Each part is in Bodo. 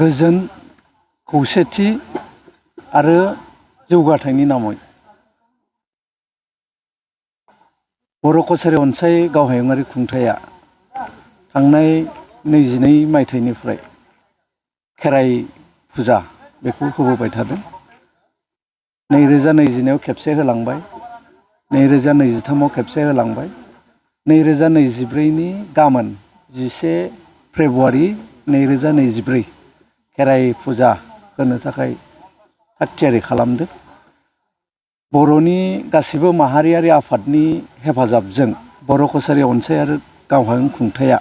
गोजोन खौसेथि आरो जौगाथायनि नामै बर' कछारी अनसाय गावहायुङारि खुंथाया थांनाय 22 मायथाइनिफ्राय खेराइ फुजा बेखौ होबोबाय थादों। 2021 खेबसे होलांबाय, 2023 खेबसे होलांबाय, 2024 नि गामोन 11 फेब्रुवारि 2024 खेराइ फुजा होनो थाखाय थागथियारि खालामदों। बर'नि गासिबो माहारियारि आफादनि हेफाजाबजों बर' कछारी अनसाय आरो गावहायुं खुंथाया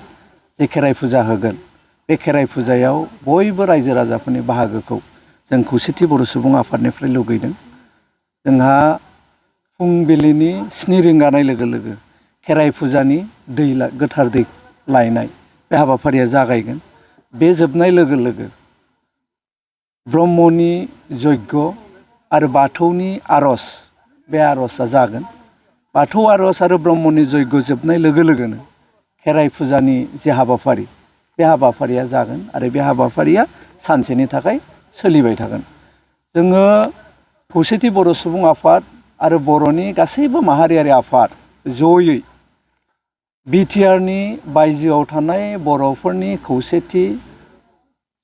जे खेराइ फुजा होगोन, बे खेराइ फुजायाव बयबो रायजो राजाफोरनि बाहागोखौ जों खौसेथि बर' सुबुं आफादनिफ्राय लुगैदों। जोंहा फुंबिलिनि 7 रिंगानाय लोगो लोगो खेराइ फुजानि गोथार दै लायनाय बे हाबाफारिया जागायगोन। बे जोबनाय लोगो लोगो ब्रह्मनि यज्ञ आरो बाथौनि आर'ज, बे आर'जआ जागोन। बाथौ आर'ज आरो ब्रह्मनि यज्ञ जोबनाय लोगो लोगोनो खेराइ फुजानि जे हाबाफारि, बे हाबाफारिया जागोन आरो बे हाबाफारिया सानसेनि थाखाय सोलिबाय थागोन। जोङो खौसेथि बर' सुबुं आफाद आरो बर'नि गासैबो माहारियारि आफाद जयै बिटिआरनि बायजोआव थानाय बर'फोरनि खौसेथि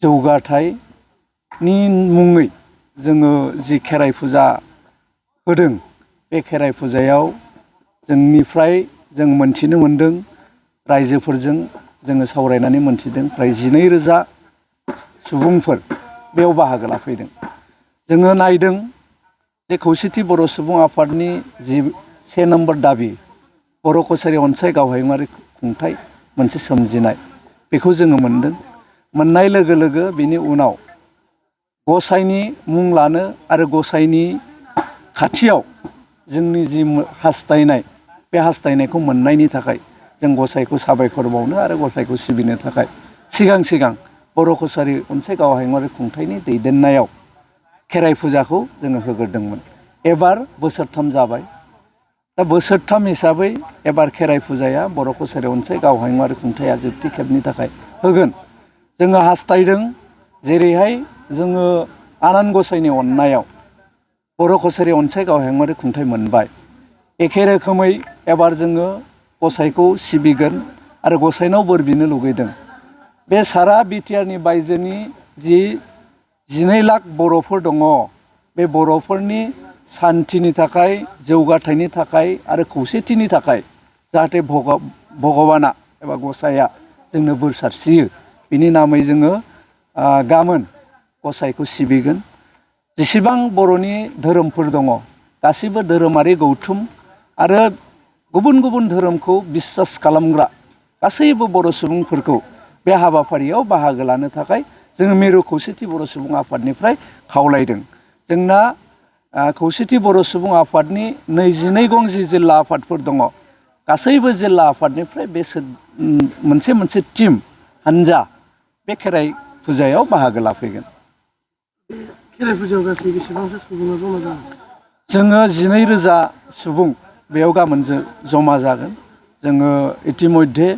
जौगाथायनि मुङै जोङो जि खेराइ फुजा होदों, बे खेराइ फुजायाव जोंनिफ्राय जों मोनथिनो मोनदों, रायजोफोरजों जोङो सावरायनानै मोनथिदों, फ्राय 12,000 सुबुंफोर बेयाव बाहागो लाफैदों। जोङो नायदों जे खौसेथि बर' सुबुं आफादनि जि 1 नम्बर दाबि बर' कछारी अनसाय गावहायुङारि खुंथाय मोनसे सोमजिनाय, बेखौ जोङो मोनदों। मोननाय लोगो लोगो बिनि उनाव गसाइनि मुं लानो आरो गसाइनि खाथियाव जोंनि जि हास्थायनाय, बे हास्थायनायखौ मोननायनि थाखाय जों गसाइखौ साबायखर बावनो आरो गसाइखौ सिबिनो थाखाय सिगां बर' कछारी अनसाय गावहायुङारि खुंथायनि दैदेननायाव खेराइ फुजाखौ जोङो होग्रोदोंमोन। एबार बोसोरथाम जाबाय। दा बोसोरथाम हिसाबै एबार खेराइ फुजाया बर' कछारी अनसाय गावहायुङारि खुंथाया जोबथि खेबनि थाखाय होगोन। जोङो हास्थायदों जेरैहाय जोङो आनान गसाइनि अननायाव बर' कछारी अनसाय गावहायुङारि खुंथाय मोनबाय, एखे रोखोमै एबार जोङो गसाइखौ सिबिगोन आरो गसाइनाव बोर बिनो लुगैदों। बे सारा बिटिआरनि बायजोनि जि 12 लाख बर'फोर दङ, बे बर'फोरनि सान्थिनि थाखाय, जौगाथायनि थाखाय आरो खौसेथिनि थाखाय जाहाथे भगबाना एबा गसाइया जोंनो बोर सारस्रियो, बिनि नामै जोङो गाबोन गसाइखौ सिबिगोन। जेसेबां बर'नि धोरोमफोर दङ, गासैबो धोरोमारि गौथुम आरो गुबुन गुबुन धोरोमखौ बिसास खालामग्रा गासैबो बर' सुबुंफोरखौ बे हाबाफारियाव बाहागो लानो थाखाय जोङो मिरु खौसेथि बर' सुबुं आफादनिफ्राय खावलायदों। जोंना खौसेथि बर' सुबुं आफादनि 22 गं जि जिल्ला आफादफोर दङ, गासैबो जिल्ला आफादनिफ्राय बे मोनसे टिम हानजा बे खेराइ फुजायाव बाहागो लाफैगोन। खेराइ फुजायाव गासै बेसेबांसो सुबुङा जमा जागोन? जोङो 12,000 सुबुं बेयाव गाबोन जमा जागोन। जोङो इतिमध्य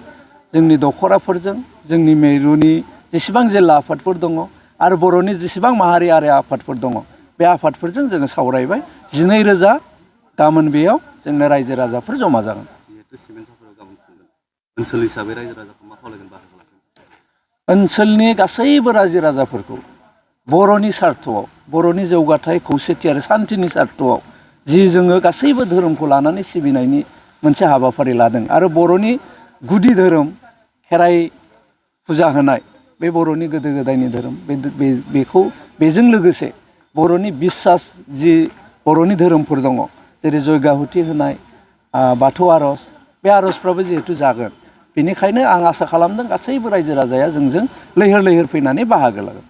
जोंनि दखराफोरजों, जोंनि मिरुनि जेसेबां जिल्ला आफादफोर दङ आरो बर'नि जेसेबां माहारियारि आफादफोर दङ, बे आफादफोरजों जोङो सावरायबाय। 12,000 गाबोन बेयाव जोंनो रायजो राजाफोर जमा जागोन। ओनसोल हिसाबै रायजो राजाखौ मा खावलायगोन बाहागो लागोन? ओनसोलनि गासैबो रायजो राजाफोरखौ बर'नि सार्थआव, बर'नि जौगाथाय, खौसेथि आरो सान्थिनि सार्थआव जि जोङो गासैबो धोरोमखौ लानानै सिबिनायनि मोनसे हाबाफारि लादों आरो बर'नि गुदि धोरोम खेराइ फुजा होनाय, बे बर'नि गोदो गोदायनि धोरोम, बेखौ बेजों लोगोसे बर'नि बिसास जि बर'नि धोरोमफोर दङ, जेरै जयगाहुति होनाय, बाथौ आर'ज, बे आर'जफ्राबो जिहेथु जागोन। बेनिखायनो आं आसा खालामदों गासैबो रायजो राजाया जोंजों लैहोर लैहोर फैनानै बाहागो लागोन।